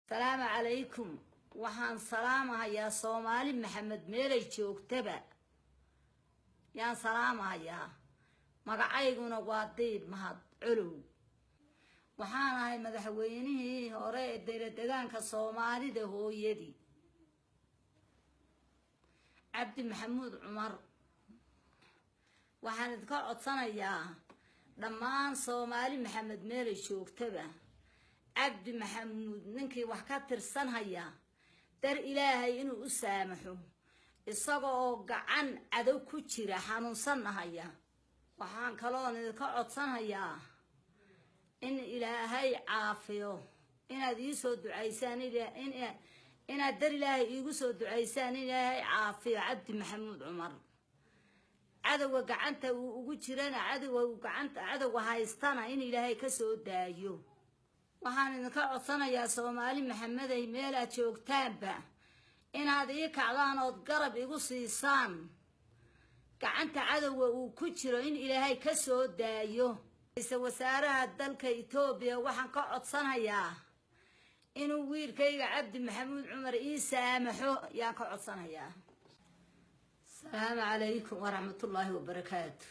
Salaamu calaykum. Waxaan salaamahayaa Soomaali Maxamed meelay joogtaba yaan salaamahayaa. Magacayguna waa Diib Mahad Colow. Waxaan ahay madaxweynihii hore ee dowladdegaanka Soomaalida, hooyadii Cabdi Maxamuud Cumar. Waxaan idinka codsanayaa dhammaan Soomaali Maxamed meelay joogtaba, Cabdi Maxamuud ninkii wax ka tirsanhaya dar Ilaahay inuu u saamaxo, isaga oo gacan cadow ku jira xanuunsanahaya. Waxaan kaloon idinka codsanhayaa in Ilaahay caafiyo, inaad iisoo ducaysaan, inaad dar Ilaahay iigu soo ducaysaan in Ilaahay caafiyo Cabdi Maxamuud Cumar, cadowga gacanta uu ugu jirana, cadowga uu gacanta cadowga haystana in Ilaahay ka soo daayo. Waxaan idinka codsanayaa Soomaali Maxamedey meelaad joogtaanba inaad ii kacdaan ood garab igu siisaan gacanta cadowga uu ku jiro in Ilaahay ka soo daayo. Ra-iisul wasaaraha dalka Etoobiya waxaan ka codsanayaa inuu wiilkayga Cabdi Maxamuud Cumar ii saamaxo yaan ka codsanayaa. Asalaamu calaykum waraxmatullaahi wabarakaatu.